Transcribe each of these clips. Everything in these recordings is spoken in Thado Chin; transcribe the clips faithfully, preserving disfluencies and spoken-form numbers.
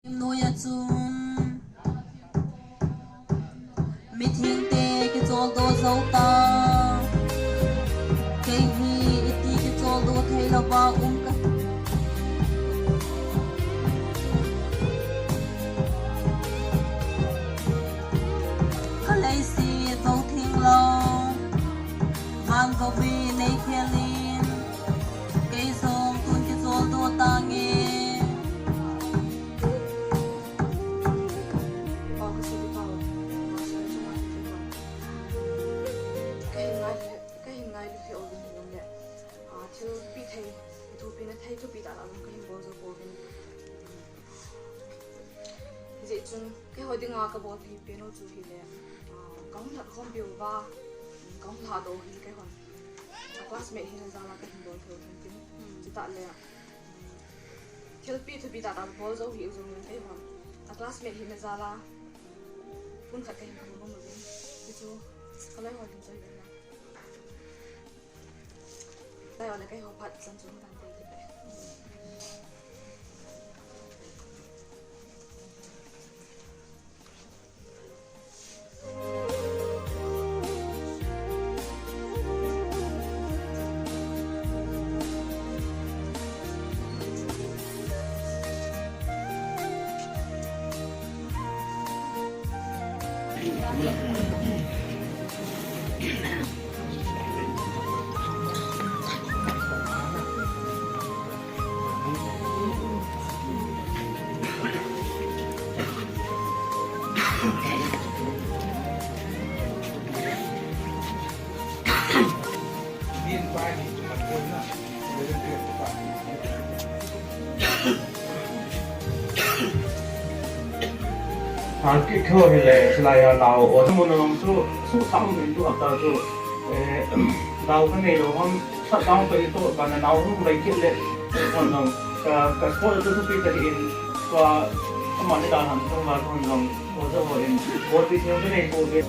Noiya chun mithengte kicholdo jou ta. Kei hi iti kicholdo thei louva um ka. Ka leiset jou theng lou, van jou hi nei khel in, kei jong tun kicholdo tange. Ka hin ngai, ka hin ngailu thei u ding hilou le, ah, thilpi thei, thupina thei, thupi tah tah jong ka hin bol jou pouvin. Hijeh chun, keiho dinga ka bolpeh pen u chu hile, ah, ka hung lhatkhompi uva, ka hung lhahdoh u hi keihon a classmate hina jal a ka hin bol thei u hintin. Chutah le, thilpi thupi tah tah bol jou hih jongle keihon a classmate hina jal a, pun khat ka hin khum uvin. Hichu, ka loi ho hin choi uvin lang. Lai ole keiho phat chan chu hung tan tei kit e. Thal kit thei hile, hilai a nao, o, mun a nong chu, su sang min tu hapta chu, eh, nao ka nei lou ham, sa tang ka i to, ba na nao hung lai kit le, kon nong, ka, ka sport tu tu pi ka hi in, ka, ka ma ni da ham, ka ma kon nong, o, so ho in, bol pi thei ka nei ko ke.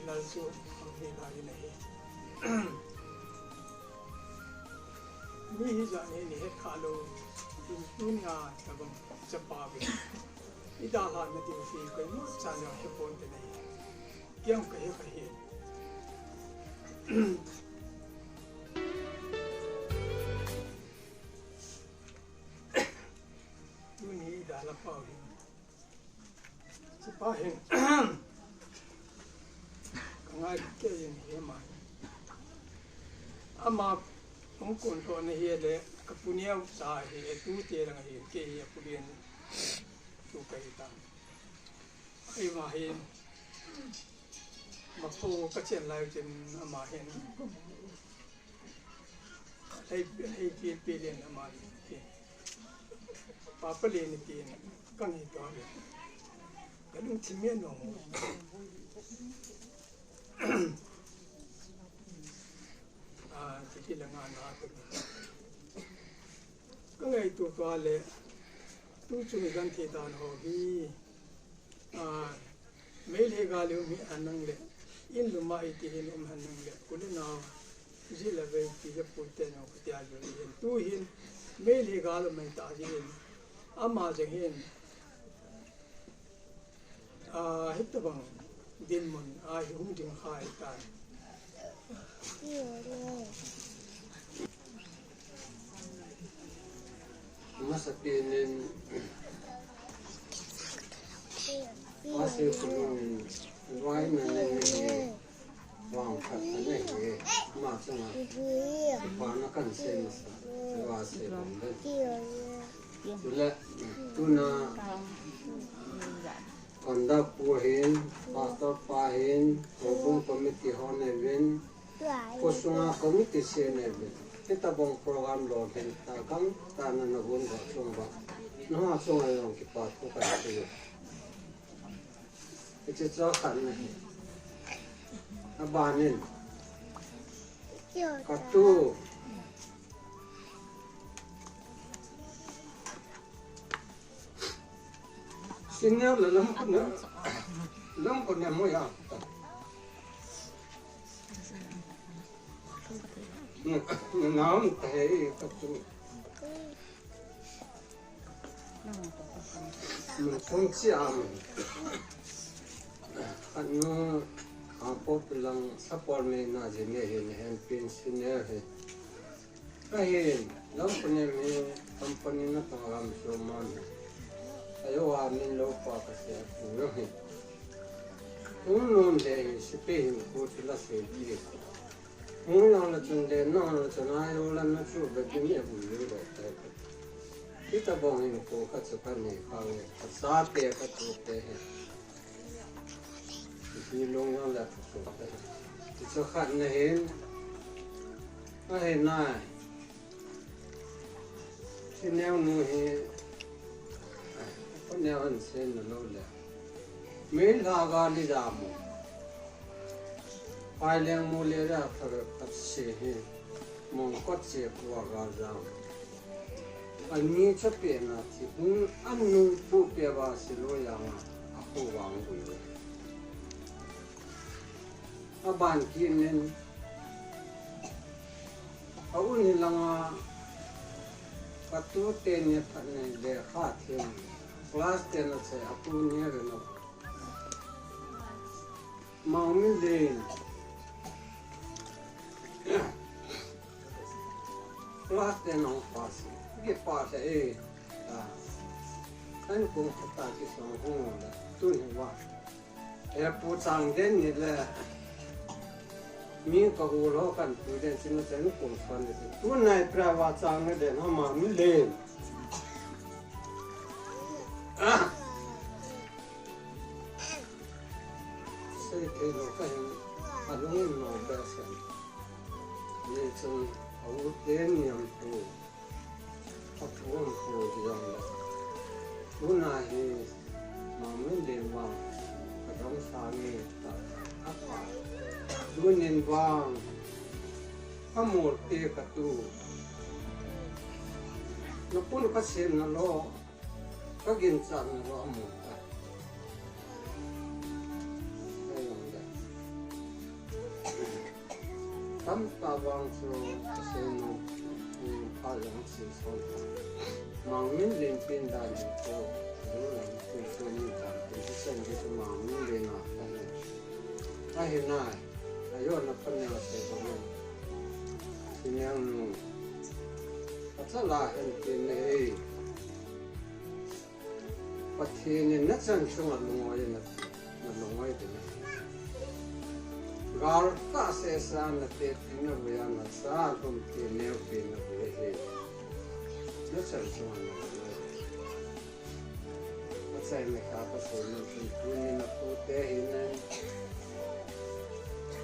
Lal chu ahung hi lai in ahi. Mi hi jat hi ni het kha lou, tun tunia tabang chapa ve. I dalhah na ding hi koima chan jong he pon te nei. Kiang ka he ka he. Tuni i dalha pau hi. Chapa hin, ka ngai kei in hi ama. Ama hung kun lhona hi le, ka pu neo cha hi, e tu te lang hi, kei hi a pu lien tu ka hi ta. Ai ma hin, ma pu ka chen lai chen ama hin. Hei, hei, pi, pi len ama, pi. Papa len pi, kang hei to le. Ka lungthim e no. Ah, ti ti la nga na to. Ka ngaito to le. Tu chung kan thi dan ho hi. Ah, Meitei gal u mi anang le, in luma iti hin um han nang le, kule nau, ji le vei ti le pu te nau ka tia ju hin. Tu hin, Meitei gal u mai ta ji hin, ama jeng hin, ah, hitabang dinmun, ah, hi hung ding khai ta. Masa pinin, masa pinin, wai na ne ne ne, wang khat na ne ne, ma changa, pa na kan se masa, wa se bang den. Tule, tuna, Conduct pu hin, pastor pa hin, houbung committee ho nei uvin, khosunga committee se nei uvin. Hitabang program lolhin ta gam tah a na hun va chung va. Na ha chung a jong kipa thu kan ti. Hiche chu khat na hi. Abanin. Ka tu. Senior le lam ko ne, lam ko ne mo ya. Ni, ni naam ta hai ka tu. Ni kong chi am. Anu, a po pilang support me na je me he ne hen pin senior he. Ahin, lam ko ne mi company na tong lam so man. Ayo a min lo pa ka se pu yo hi. Un nun de hi, si pe hin ko chu la se ti. Mun na la chun de, na la chun ayo la na chu be bi mi bu yo de ta. Hitabang hin ko ka chu ka ne ka le, ka sa te ka chu te hi. Hi lung na la chu te. Ti chu khat na hin. Ahi nai. Senior nu hi, ko neo an sen na lo le. Meitei gal u dam u. Pai leng mu le ra kha khat se hi. Mong kot se pu a gal dam. Ani cha pe na ti. Hung an nu pu pe ba si lo ya ma. A pu wang u. Aban kinin, a un hi langa, ka tu te ni phat ni le kha thim, class ten a che a tu ni re no. Mangminlen, class ten a pass, ki pass e, a, an kong ta ki song hung la, tu ni wa. E pu chang den ni le. Mi ka u lo kan pu den chin na chen kong suan ni. Tu nai pra wa chang ni den ha Mangminlen. Ah. Sei thei lo ka hin. A lung no ba sen. Ni chun a u te ni am tu. A pu am pu di jong le. Tuna hi Mangminlen vang ka dong sa nge ta a pa. Tunin vang ka mol te ka tu. Na pun ka sem na lo, ka ginchat na lo a mol ta. Ka jong le. Tamtah vang chu kasei nom, um, pha jong sei son ta. Mangminlen pin dan ko, lu lam pin ko ni dan pin, ti sen ki chu Mangminlen a ta ni. Ahi nai, ayo na pan ya se ko ni. Senior nu. Ka cha la hen pin ni ei. Pathen in na chan chunga lungoi na, na lungoi te na. Gal ka se sa na te ti na vuya na sa lum ti neo ti na vuya he. Na chan chunga lungoi. Na chai me ka ka so na chun tu ni na tu te hi na.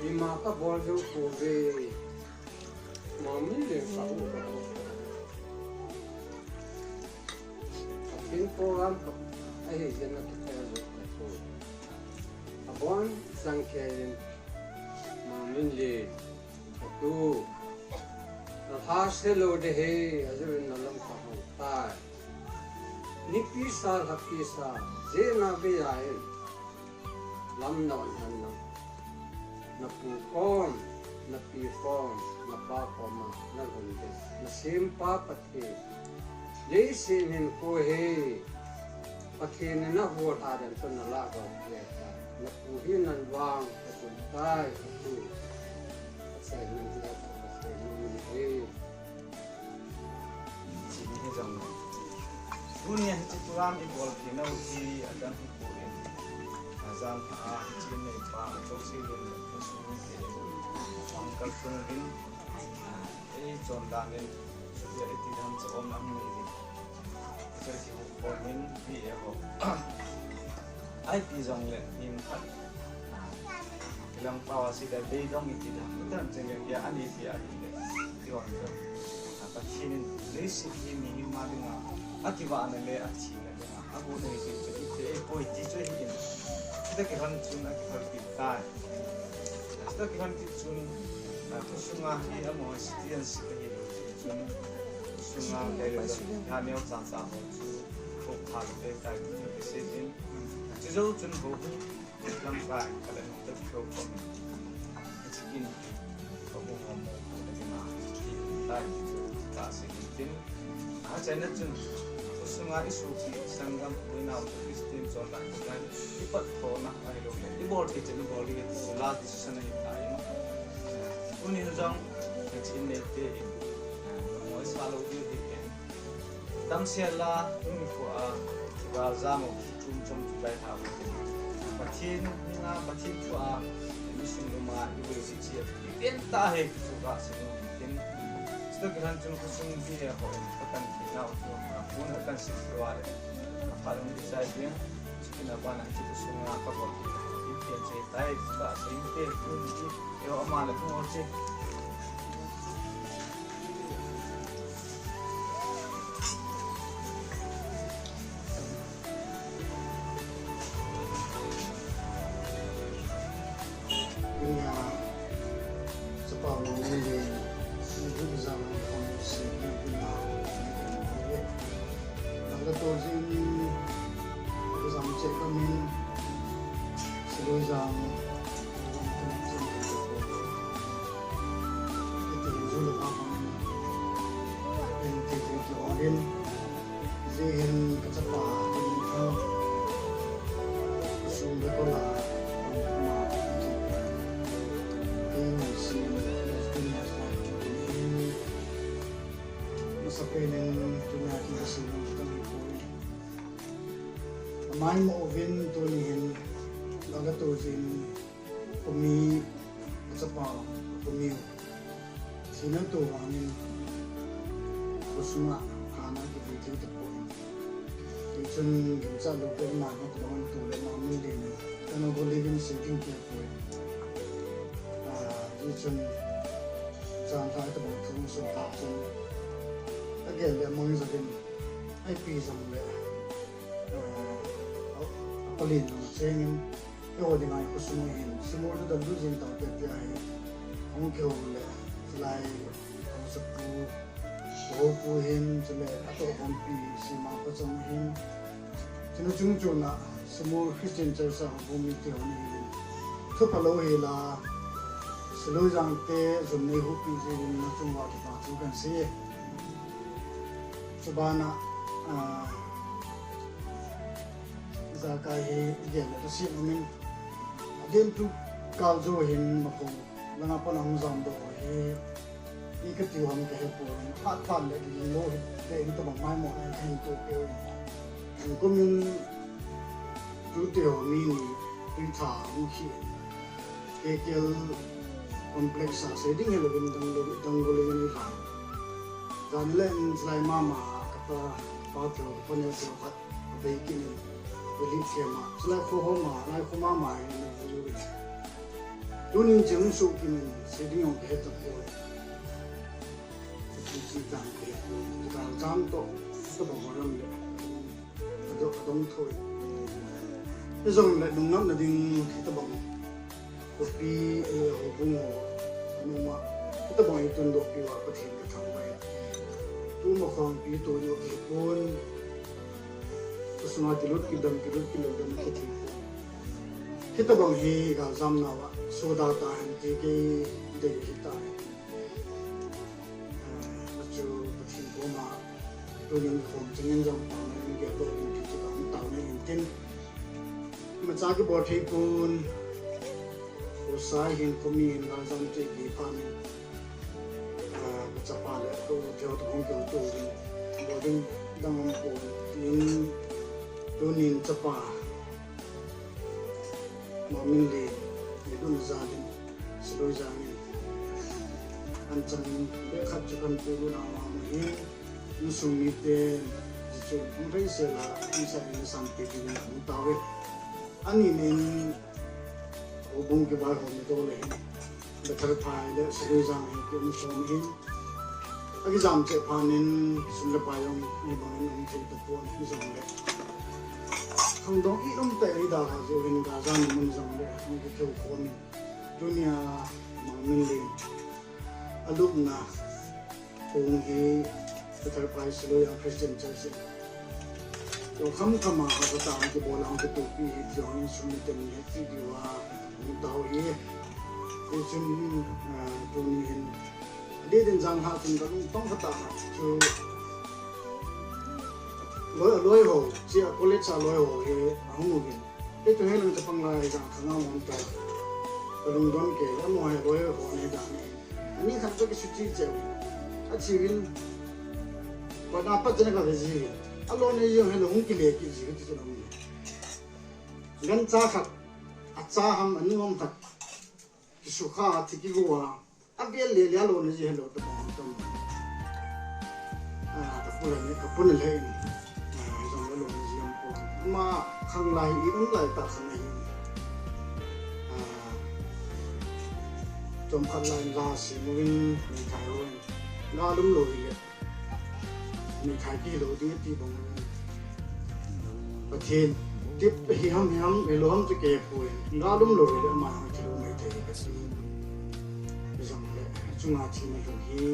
Ima ka bol jo ko ve. Ma Mamin le ka u ka u. Pathen program ka ahi jeh in na ka tel ka tu. Abon sang ke in Mamin le ka tu. Na ha se lo de he, ajeh in na lam ka hong tai. Nipi sa, lhapi sa, jeh na be ya in. Lam na on han na. Na pu kom, na pi kom, na pa kom a, na lhun de. Na sempa Pathen. Leiset hinkho hi Pathen in na hol ha dan chun na lah doh le ta. Na pu hi nan vang ka tun tai ka tu. Ka sai nan dia ka sai nan hi. Chini hi jong le. Tunia hiche program i bol thei nau hi adang hi poi. Ajan pha a hiche neipa Chokse Lun le Pu Sung te. Ang kal tung rin. Ei chondan in. Chuti a iti dam cha om ang ni di. Chuti ho ko min pi e ho. Ipi jong le nin khat. Kilang pao a si da dei dong iti dam. Tan cheng le ya ani pi a hi le. Ti on do. A Pathen in leiset hi mihem a dinga. Ati va na le ati le. Abu nei ti chu ite ei poi ti chu hi in. Ita kilhon chun a kilhon kit tai. Ita kilhon kit chun, a, khosunga hi amaho Christian si ka hi lo ti chun. Khosunga kei lo ha neo chan cha ho chu. Ko pha lo te tai ti chu ki se din. Chu jou chun ko hu. Lamkai, ka le nung te pio kom. Chicken. Ka bu ngam mo ko le na. Lai, ta se tin. A, chai na chun. Khosunga i su ki sanggam, ui nau, Christian chon lai, lai. I pat ko na, ai lo le. I bol ki chen, i bol ki chen, last decision ai tai. Uni jong, ka chin le te. Mo sa lo di di. Damsel a, tuni nikho a, Gal jam u, chom chom chu kai tha u. Pathen, ninga Pathen thu a, mi sung lum a, i vei si chi, i pen ta he, chu ka si nu tin. Sto ki han chun khosung ti he ho, ka kan ti na u chu, ka kun ka kan si tu a le. Ka pa lung di sai bien, chu ki na ba na chu khosung a, ka bol ti, i pen che tai, chu ka si te, kun ti, e ho ma le, kun ho che. Ina, chapa mo ni le, ni bu jang ni khom si ni bu na, ni kan ko ye. Nang ka to jin, bu jang che ka min, si lo jang, bu jang ka min jin ka ko. Iti ju le ka ko min, iti ju ki o rin. Jeh hin ka chapa, ka sum le ko la, ma, kei ni si, kei ni si, masa pen in tunia ki ka si, ka ni ko. Amai mo vin tuni hin, ka ka to jin, Kumi, ka chapa, kumi. Sina to vangin, khosunga, hana ki video te poi. Tichun, gimcha lo pe ma, ka to vang to le ma mi le ni. Ka no go le gim se ding ke poi. Ah, tichun, jan thai to vang to so ta chun. Again, le mo ni sa din. Ai pi jong le. Ah, a, a palin jong chengin. Eiho dinga i khosung hin, Simul tu dan tu jin tau te tia hi, hung kihou le, chulai, hung sapu, hou pu hin, chule, ato khompi, sima pa chang hin. Chuna chung chuna, Simul Christian Church a hou mi te hon hin. Thu phalou hi la, Siloi jang te, jun nei hu pi ji hin, na chung wa tu pa chu kan si. Chubana, ah, Jakai hi i gel le ka si umin. Adin tu kal jo hin ma ko. Langa pan hung jam do hi. I ka ti ham ka he po. Phat phat le di lo hi. Te in to bang mai mo ai ka hin to pe. An ko min tu te ho mi ni. Tu tha hung khi. K K L complex a se ding he lo bin dang lo dang lo le ni la. Dan le in lai mama ka ta pa to pa ne to. Abei kinin, relief camp a, chulai kho ho ma, lai kho ma ma in, tunin chim su kinin, se ding jong kahe tapoi. Chi tang te, tang jam to, to bang ram le. Ado, adong thoi. Ijong le lungnatna ding, to bang. Kopi, eh, ho bung ho. Numa, to bang itun doh pi uva Pathen kathangvah e. Tuma khangpi to yo kipon. Kasunga kilut kidam, kilut kilut dam kiti. Hitabang hi galjamna uva soda tahen ti kei dei hita. Ah, achu Pathen koma tunin khom changin jong taona in geldoh in ti chu taona in tin. Imacha kibol thei pon. Khosa hin khomi hin galjam chu ipi pha min. Ah, kachapa le ka u theo to hung keu to ding. Bol ding dang um pon tin tunin chapa. Mangminlen, nidun jadin, Siloi jangin. An changin, bekhat chu kan puru na ma ma hin, insung miten, jichun, hung rei sela, insa in san pe ding hung tauve. Ani nin, houbung kibol ho ni to le hin. Bethelphai le Siloi jang hi kium som in. Akijam cheh phat in sum le pai jong ibang in um thei tapon, ijong le. Khangdong i um tah i dalha jeh in galjam mun jong le hung kithou khom in. Tunia Mangminlen alupna hung hi Bethelphai Siloi Jang Christian Church in. Tokham kham a kata kibol a kitupi hi jong in sum le pai ni ti diu a hung tau hi. Hichun, ah, tuni hin. Adeh din jang ha chun kalung tong khat a chu loi, loi ho, chia college a loi ho hi ahung uvin. Kei tu helang chapang lai jang khanga mon ta. Kalung don kei, amo hi loi ho ni jang ni. Ani khat to kisuchi cheu. Achiuvin. Kona pat chena kaveji. Aloi ni jong helo hung kile kiji kiti chu na mun. Gancha khat, acha ham, anu ham khat. Kisukha, athi kigo a. Avel le le aloi ni ji helo to bang to. Ah, kapu le, kapu le hin. Ah, jong aloi ni ji ham pon. Ama khanglai i um lai ta khang hi. Ah, chomkhat lai la si mu in ni thai ro. Ngalum lou hi le. Ni thai kilou ding ti bang. Pathen, tip hi ham hi ham, hilou ham chu kei poi. Ngalum lou hi le ama ham thilou mai thei ka si. Jong le, chunga thina lhun hi,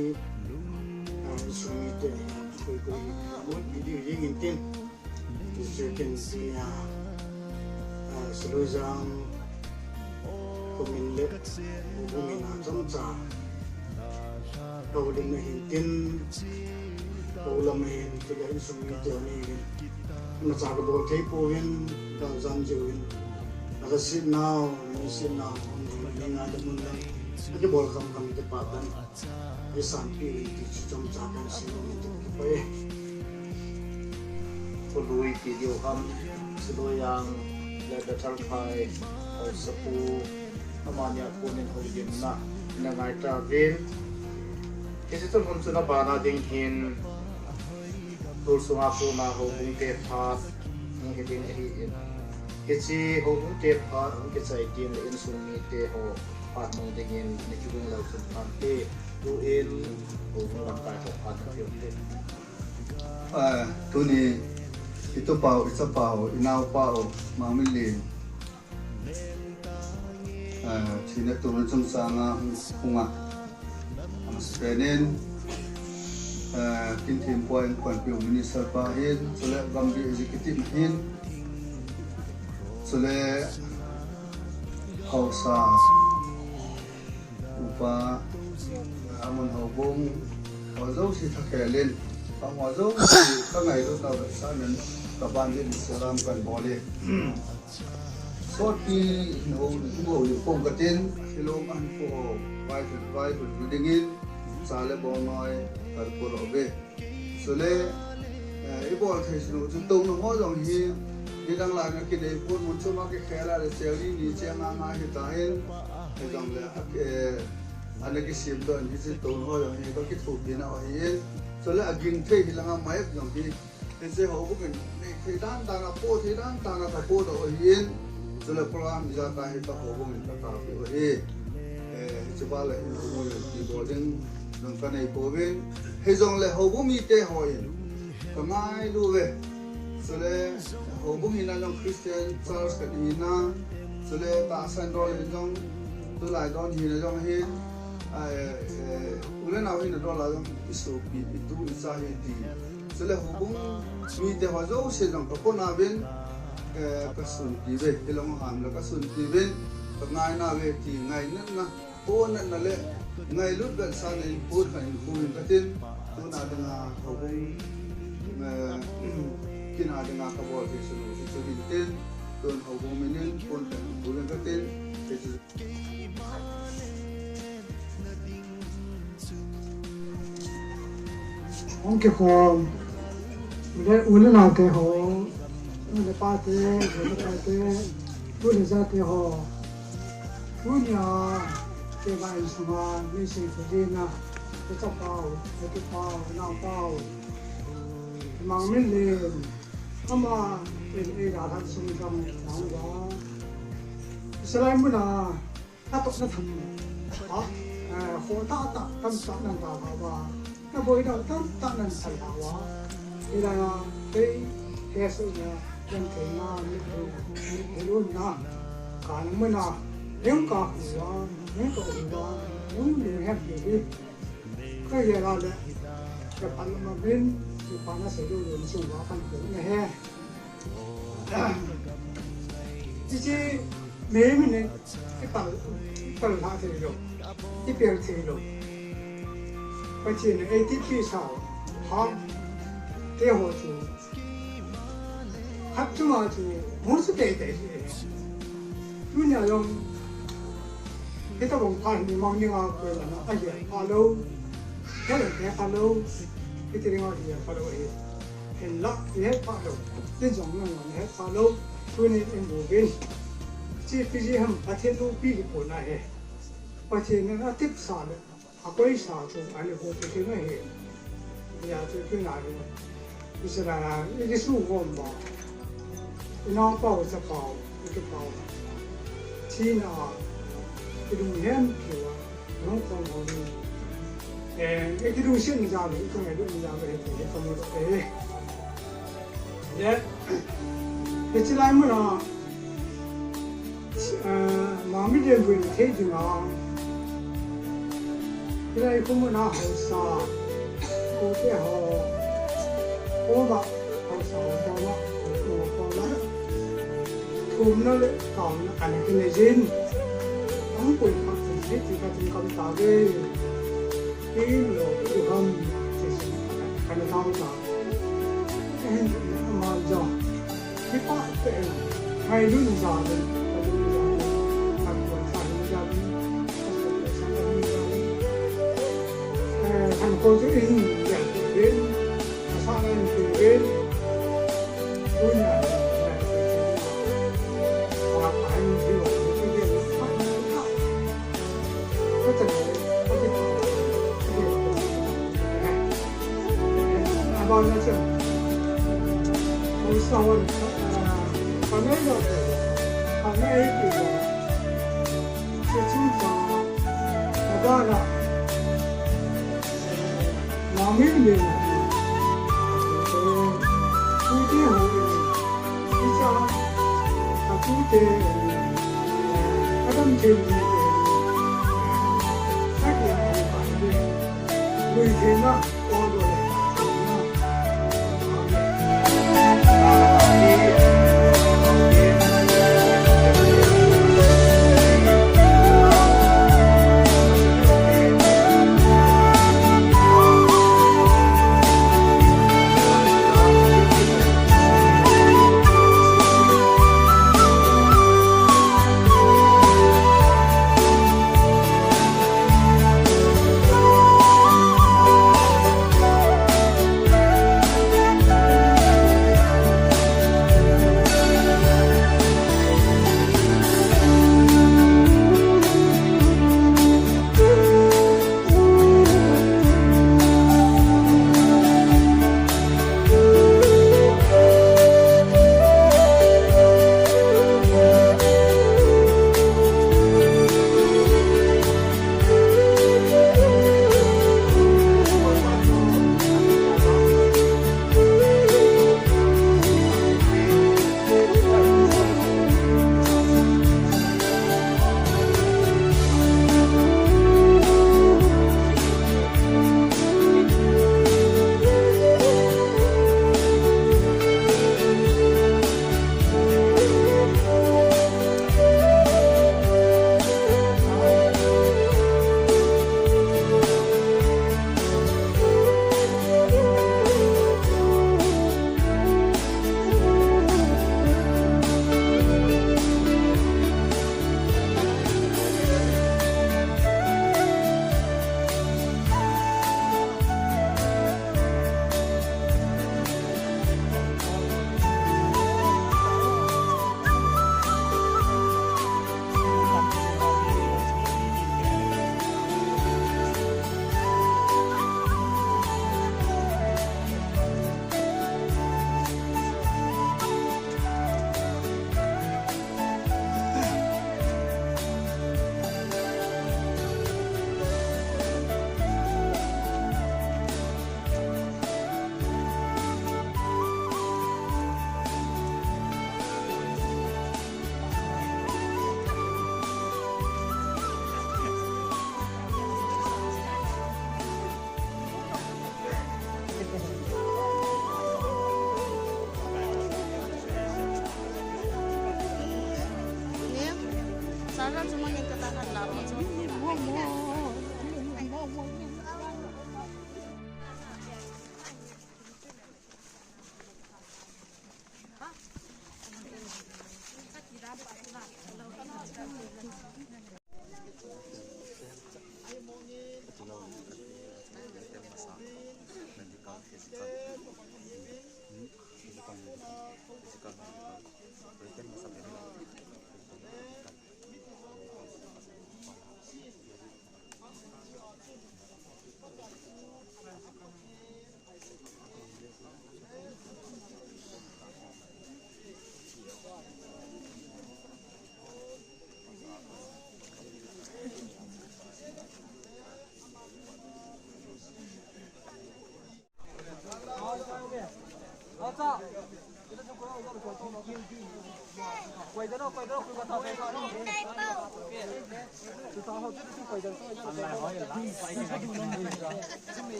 ah, insung mite, koi koi, mo video jeng in tin. Second senior, ah, Siloi Jang, Kumin le, Kumin a chomcha. Ka u lim na hin tin, ka u lam na hin, ti ka insung mite ni hin. Imacha kabol thei pouvin, galjam jiuvin. Aga sit nau, ni sit nau, ni nga da mun lang. Akibol kham kham te pa tan. Isanpi uvin ti chu chomcha kan sei uvin ti kipa e. Kolui ti diu ham, Siloi Jang le Bethelphai, Haosapu, amani a konin houlimna, na ngai tauvin. Hiche chun hung chun abana ding hin, Tulsunga kona houbung te phat, hung hi ding ahin. Hiche houbung te phat, hung kichai tin le insung mite ho phat mong dingin, na kibung lou chun phat te, tuin, houbung lamkai ho phat na pe u te. Ah, tuni, i tupau, i chapau, i naopau, Mangminlen. Ah, thina tuna chungchanga hung, hunga. Amasapen in, ah, Kinthempuia inkuanpiu minister pa hin, chule Gambih executive hin, chule Haosa upa, amun houbung, ho jouse thakhel in, pang ho jouse, ka ngailutnau vetsahnan, ka banjin salam kan bol e. Sotpi hin hou, hin houlim pong katin, hilom ahin pu ho, vailhun, vailhun dingin, cha le bol noi, kan pu lou ve. Chule, eh, i bol thei sunu chu touna ho jong hi, nidang lai a kinei pon mun chom a kikhel a le cheu ni ni cheng a nga hita hin, hijongle, eh, ana kisim doh in hiche touna ho jong hi, ka kithopina ahi in. Chule aging thei hi langa maiep jong hi, Hiche houbung in nei thei dan dan a, po thei dan dan a ka po doh ahin, chule program ijakai hi ka houbung in ka tahpeh u ahi. Eh, hiche bale in houbung in ti bol ding, Jong kanei pouvin, hijongle houbung mite hon kangailu uve. Chule houbung hina jong Christian Church kahi na, chule tahsan dol in jong, tulai don hina jong hin, ai, eh, u le nao hina dol a jong isopi, itu, icha hi ti. Chule houbung mite ho jouse jong kapona uvin, eh, kasunpi uve, hilou ham le kasunpi uvin, kangaina uve ti ngainatna, ponatna le ngailut vetsahna in pon khat in khu in katin, tuna dinga houbung, eh, kina dinga kabol thei sunu chu chu din tin, tun houbung min in pon khat in khu in katin, Hung kikhom u le, u le naote ho, nu le pate, nu le pate, u le jate ho. Tunia, keima insunga, mi sing thudina, kachapau, kakipau, naopau. Mang min le, ama, in, in, a, han sung jang, nang wa. Salai muna, Atoh na tham. Ha? Eh, ho ta ta, tam ta nan ta ha wa. Na boi da tam ta nan ta ha wa. Ila te he so ya, yan te na, ni ru, ni ru na. Ka na mo na, yung ka hu wa, yung ka hu wa, yung ni he hu ri. Ka ye la le, ka pa na ma bin, ka pa na se lu lu ni su wa kan hu na he. Hiche mi, mi ni, i pal, i pal lha thei lou, i pel thei lou. Pathen in eiti pi sao, ha, te ho chu. Khat chu ma chu, mu chu te te. Tunia jong, Hitabang phat hi mang ni nga ko la na, a hi pha lou, he la he pha lou, hiti ring a hi pha lou hi. Hin la, hi he pha lou, tin jong nang nang he pha lou, tuni in bu bin. Chi pi ji ham, Pathen loupi hi pon ahi. Pathen in a tep sa le, a koi sa chu, a ni ko Pathen ahi. Ya chu pi na ni. Israel, i kisu gom ba. I naopau, chapau, i kipau. Thina, i lunghem kiu a, nung kong ho ni. Eh, i kilungset ni jam, i kingailutna jam, eh, eh, kamu lo, eh. Le, hiche lai muna, Eh, Mangmi Lenvui thei dinga, hilai khu muna haosa, kote ho, koma haosa ho koma, koma koma, thumna le kauna kana kinei jin, ang koi kha koi je ti katin kam tave, kin lo, tu ham, ti sin kana tau ta. Ahin, ama jong. Kipa te, ngailun jal in, ngailun jal in, khat tua sa hin jal in, khat tua sa hin jal in. Eh, han ko chu in, ya, in, asa na in, in, tunia, ya, in, in, wa, pa, in, in, wa, in, in, wa, in, in, wa. Mangmi le, tute ho, icha, atute, adam thei ni, ati a, lui thei na,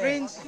Prince.